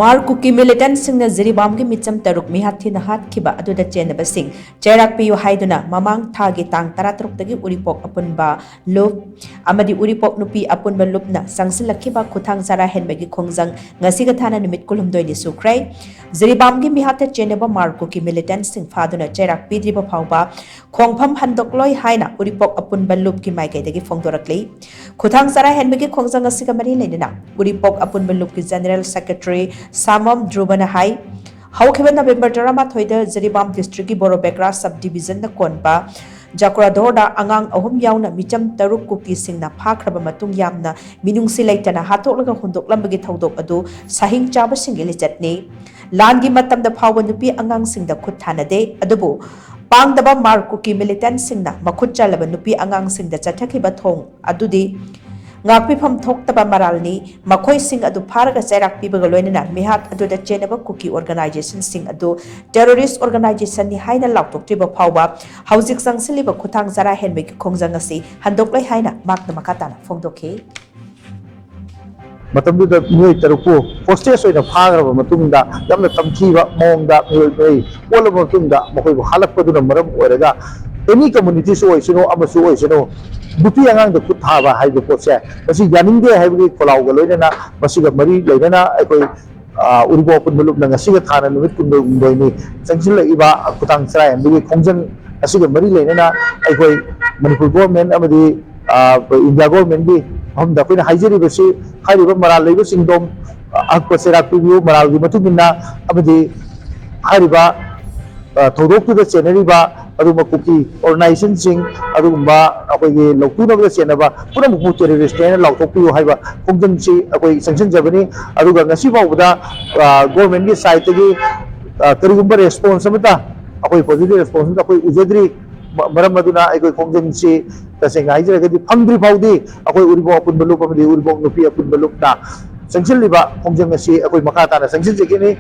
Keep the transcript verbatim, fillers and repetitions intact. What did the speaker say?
ꯃꯥꯔ ꯀꯨꯀꯤ ꯃꯤꯂꯤꯇꯦꯟꯠꯁꯤꯡꯅ ꯖꯤꯔꯤꯕꯥꯝꯒꯤ ꯃꯤꯆꯝ ꯇꯔꯨꯛ ꯃꯤꯍꯥꯠ ꯊꯤꯅ ꯍꯥꯠꯈꯤꯕ ꯑꯗꯨꯗ ꯆꯦꯟꯅꯕꯁꯤꯡ ꯆꯩꯔꯥꯛ ꯄꯤꯌꯨ ꯍꯥꯏꯗꯨꯅ ꯃꯃꯥꯡ ꯊꯥꯒꯤ ꯇꯥꯡ ꯇꯔꯥꯇꯔꯨꯛꯇꯒꯤ ꯎꯔꯤꯄꯣꯛ ꯑꯄꯨꯟꯕ ꯂꯨꯞ ꯑꯃꯗꯤ ꯎꯔꯤꯄꯣꯛ ꯅꯨꯄꯤ ꯑꯄꯨꯟꯕ ꯂꯨꯞꯅ ꯆꯪꯁꯤꯜꯂꯛꯈꯤꯕ ꯈꯨꯊꯥꯡ ꯆꯔꯥ ꯍꯦꯟꯕꯒꯤ ꯈꯣꯡꯖꯪ ꯉꯁꯤꯒ ꯊꯥꯅ ꯅꯨꯃꯤꯠ ꯀꯨꯟꯍꯨꯝꯗꯣꯏꯅꯤ ꯁꯨꯈ꯭ꯔꯦ꯫ ꯖꯤꯔꯤꯕꯥꯝꯒꯤ ꯃꯤꯍꯥꯠꯇ ꯆꯦꯟꯅꯕ ꯃꯥꯔ ꯀꯨꯀꯤ ꯃꯤꯂꯤꯇꯦꯟꯠꯁꯤꯡ ꯐꯥꯗꯨꯅ ꯆꯩꯔꯥꯛ ꯄꯤꯗ꯭ꯔꯤꯕ ꯐꯥꯎꯕ ꯈꯣꯡꯐꯝ ꯍꯟꯗꯣꯛꯂꯣꯏ ꯍꯥꯏꯅ ꯎꯔꯤꯄꯣꯛ ꯑꯄꯨꯟꯕ ꯂꯨꯞꯀꯤ ꯃꯥꯏꯀꯩꯗꯒꯤ ꯐꯣꯡꯗꯣꯔꯛꯂꯤ꯫ ꯈꯨꯊꯥꯡ ꯆꯔꯥ ꯍꯦꯟꯕꯒꯤ ꯈꯣꯡꯖꯪ ꯑꯁꯤꯒ ꯃꯔꯤ ꯂꯩꯅꯅ ꯎꯔꯤꯄꯣꯛ ꯑꯄꯨꯟꯕ ꯂꯨꯞꯀꯤ ꯖꯦꯅꯔꯦꯜ ꯁꯦꯀ꯭ꯔꯦꯇꯔꯤ ꯁꯥꯃꯝ ꯙ꯭ꯔꯨꯕꯅ ꯍꯥꯏ, ꯍꯧꯈꯤꯕ ꯅꯕꯦꯝꯕꯔ ꯇꯔꯥꯃꯥꯊꯣꯏꯗ ꯖꯤꯔꯤꯕꯥꯝ ꯗꯤꯁꯇ꯭ꯔꯤꯛꯀꯤ ꯕꯣꯔꯣ ꯕꯦꯀ꯭ꯔꯥ ꯁꯕ ꯗꯤꯕꯤꯖꯟꯗ ꯀꯣꯟꯕ ꯖꯀ꯭ꯔꯥꯙꯣꯔꯗ ꯑꯉꯥꯡ ꯑꯍꯨꯝ ꯌꯥꯎꯅ ꯃꯤꯆꯝ ꯇꯔꯨꯛ ꯀꯨꯀꯤꯁꯤꯡꯅ ꯐꯥꯈ꯭ꯔꯕ ꯃꯇꯨꯡ ꯌꯥꯝꯅ ꯃꯤꯅꯨꯡꯁꯤ ꯂꯩꯇꯅ ꯍꯥꯠꯇꯣꯛꯂꯒ ꯍꯨꯟꯗꯣꯛꯂꯝꯕꯒꯤ ꯊꯧꯗꯣꯛ ꯑꯗꯨ ꯁꯥꯍꯤꯡ ꯆꯥꯕꯁꯤꯡꯒꯤ ꯂꯤꯆꯠꯅꯤ꯫ ꯂꯥꯟꯒꯤ ꯃꯇꯝꯗ ꯐꯥꯎꯕ ꯅꯨꯄꯤ ꯑꯉꯥꯡꯁꯤꯡꯗ ꯈꯨꯠ ꯊꯥꯅꯗꯦ, ꯑꯗꯨꯕꯨ ꯄꯥꯡꯗꯕ ꯃꯥꯔ ꯀꯨꯀꯤ ꯃꯤꯂꯤꯇꯦꯟꯠꯁꯤꯡꯅ ꯃꯈꯨꯠ ꯆꯜꯂꯕ ꯅꯨꯄꯤ ꯑꯉꯥꯡꯁꯤꯡꯗ ꯆꯠꯊꯈꯤꯕ ꯊꯣꯡ ꯑꯗꯨꯗꯤ ꯉꯥꯛꯄꯤꯐꯝ ꯊꯣꯛꯇꯕ ꯃꯔꯥꯜꯅꯤ꯫ ꯃꯈꯣꯏꯁꯤꯡ ꯑꯗꯨ ꯐꯥꯔꯒ ꯆꯩꯔꯥꯛ ꯄꯤꯕꯒ ꯂꯣꯏꯅꯅ ꯃꯤꯍꯥꯠ ꯑꯗꯨꯗ ꯆꯦꯟꯅꯕ ꯀꯨꯀꯤ ꯑꯣꯔꯒꯅꯥꯏꯖꯦꯁꯟꯁꯤꯡ ꯑꯗꯨ ꯇꯦꯔꯣꯔꯤꯁ꯭ꯠ ꯑꯣꯔꯒꯅꯥꯏꯖꯦꯁꯟꯅꯤ ꯍꯥꯏꯅ ꯂꯥꯎꯊꯣꯛꯇ꯭ꯔꯤꯕ ꯐꯥꯎꯕ ꯍꯧꯖꯤꯛ ꯆꯪꯁꯤꯜꯂꯤꯕ ꯈꯨꯊꯥꯡ ꯆꯔꯥ ꯍꯦꯟꯕꯒꯤ ꯈꯣꯡꯖꯪ ꯑꯁꯤ ꯍꯟꯗꯣꯛꯂꯣꯏ ꯍꯥꯏꯅ ꯃꯍꯥꯛꯅ ꯃꯈꯥ ꯇꯥꯅ ꯐꯣꯡꯗꯣꯛꯈꯤ꯫ ꯃꯇꯝꯗꯨꯗ ꯃꯤꯑꯣꯏ ꯇꯔꯨꯛꯄꯨ ꯍꯣꯁꯇꯦꯖ ꯑꯣꯏꯅ ꯐꯥꯈ꯭ꯔꯕ ꯃꯇꯨꯡꯗ ꯌꯥꯝꯅ ꯇꯝꯊꯤꯕ ꯃꯑꯣꯡꯗ ꯃꯤꯑꯣꯏ ꯃꯔꯤ ꯑꯣꯜꯂꯕ ꯃꯇꯨꯡꯗ ꯃꯈꯣꯏꯕꯨ ꯍꯥꯠꯂꯛꯄꯗꯨꯅ ꯃꯔꯝ ꯑꯣꯏꯔꯒ ꯑꯦꯅꯤ ꯀꯝꯃꯨꯅꯤꯇꯤꯁꯨ ꯑꯣꯏꯁꯅꯨ ꯑꯃꯁꯨ ꯑꯣꯏꯁꯅꯨ ꯅꯨꯄꯤ ꯑꯉꯥꯡꯗ ꯈꯨꯠ ꯊꯥꯕ ꯍꯥꯏꯕ ꯄꯣꯠꯁꯦ ꯃꯁꯤ ꯌꯥꯅꯤꯡꯗꯦ ꯍꯥꯏꯕꯒꯤ ꯈꯣꯜꯂꯥꯎꯒ ꯂꯣꯏꯅꯅ ꯃꯁꯤꯒ ꯃꯔꯤ ꯂꯩꯅꯅ ꯑꯩꯈꯣꯏ ꯎꯔꯤꯄꯣꯛ ꯑꯄꯨꯟꯕ ꯂꯨꯞꯅ ꯉꯁꯤꯒ ꯊꯥꯅ ꯅꯨꯃꯤꯠ ꯀꯨꯟꯍꯨꯝꯗꯣꯏꯅꯤ ꯆꯪꯁꯤꯜꯂꯛꯏꯕ ꯈꯨꯊꯥꯡ ꯆꯔꯥ ꯍꯦꯟꯕꯒꯤ ꯈꯣꯡꯖꯪ ꯑꯁꯤꯒ ꯃꯔꯤ ꯂꯩꯅꯅ ꯑꯩꯈꯣꯏ ꯃꯅꯤꯄꯨꯔ ꯒꯣꯔꯃꯦꯟ ꯑꯃꯗꯤ ꯏꯟꯗꯤꯌꯥ ꯒꯣꯔꯃꯦꯟꯒꯤ ꯃꯐꯝꯗ ꯑꯩꯈꯣꯏꯅ ꯍꯥꯏꯖꯔꯤꯕꯁꯤ ꯍꯥꯏꯔꯤꯕ ꯃꯔꯥꯜ ꯂꯩꯕꯁꯤꯡꯗꯣ ꯑꯀꯨꯞꯄ ꯆꯩꯔꯥꯛ ꯄꯤꯕꯤꯌꯨ꯫ ꯃꯔꯥꯜꯒꯤ ꯃꯇꯨꯡ ꯏꯟꯅ ꯑꯃꯗꯤ ꯍꯥꯏꯔꯤꯕ ꯊꯧꯗꯣꯛꯇꯨꯗ ꯆꯦꯟꯅꯔꯤꯕ ꯑꯗꯨꯒꯨꯝꯕ ꯀꯨꯀꯤ ꯑꯣꯔꯒꯅꯥꯏꯖꯦꯁꯟꯁꯤꯡ ꯑꯗꯨꯒꯨꯝꯕ ꯑꯩꯈꯣꯏꯒꯤ ꯂꯧꯇꯨꯅꯕꯗ ꯆꯦꯟꯅꯕ ꯄꯨꯝꯅꯃꯛꯄꯨ ꯇꯦꯔꯣꯔꯤꯁ꯭ꯠꯅꯦꯅ ꯂꯥꯎꯊꯣꯛꯄꯤꯌꯨ ꯍꯥꯏꯕ ꯈꯣꯡꯖꯪꯁꯤ ꯑꯩꯈꯣꯏ ꯆꯪꯁꯤꯟꯖꯕꯅꯤ꯫ ꯑꯗꯨꯒ ꯉꯁꯤ ꯐꯥꯎꯕꯗ ꯒꯣꯔꯃꯦꯟꯒꯤ ꯁꯥꯏꯠꯇꯒꯤ ꯀꯔꯤꯒꯨꯝꯕ ꯔꯦꯁꯄꯣꯟꯁ ꯑꯃꯠꯇ ꯑꯩꯈꯣꯏ ꯄꯣꯖꯤꯇꯤꯚ ꯔꯦꯁꯄꯣꯟꯁ ꯑꯃꯠꯇ ꯑꯩꯈꯣꯏ ꯎꯖꯗ꯭ꯔꯤ꯫ ꯃꯔꯝ ꯑꯗꯨꯅ ꯑꯩꯈꯣꯏ ꯈꯣꯡꯖꯪꯁꯤ ꯇꯁꯦꯡꯅ ꯍꯥꯏꯖꯔꯒꯗꯤ ꯐꯪꯗ꯭ꯔꯤ ꯐꯥꯎꯗꯤ ꯑꯩꯈꯣꯏ ꯎꯔꯤꯄꯣꯛ ꯑꯄꯨꯟꯕ ꯂꯨꯞ ꯑꯃꯗꯤ ꯎꯔꯤꯄꯣꯛ ꯅꯨꯄꯤ ꯑꯄꯨꯟꯕ ꯂꯨꯞꯅ ꯆꯪꯁꯤꯜꯂꯤꯕ ꯈꯣꯡꯖꯪ ꯑꯁꯤ ꯑꯩꯈꯣꯏ ꯃꯈꯥ ꯇꯥꯅ ꯆꯪꯁꯤꯟꯖꯈꯤꯅꯤ꯫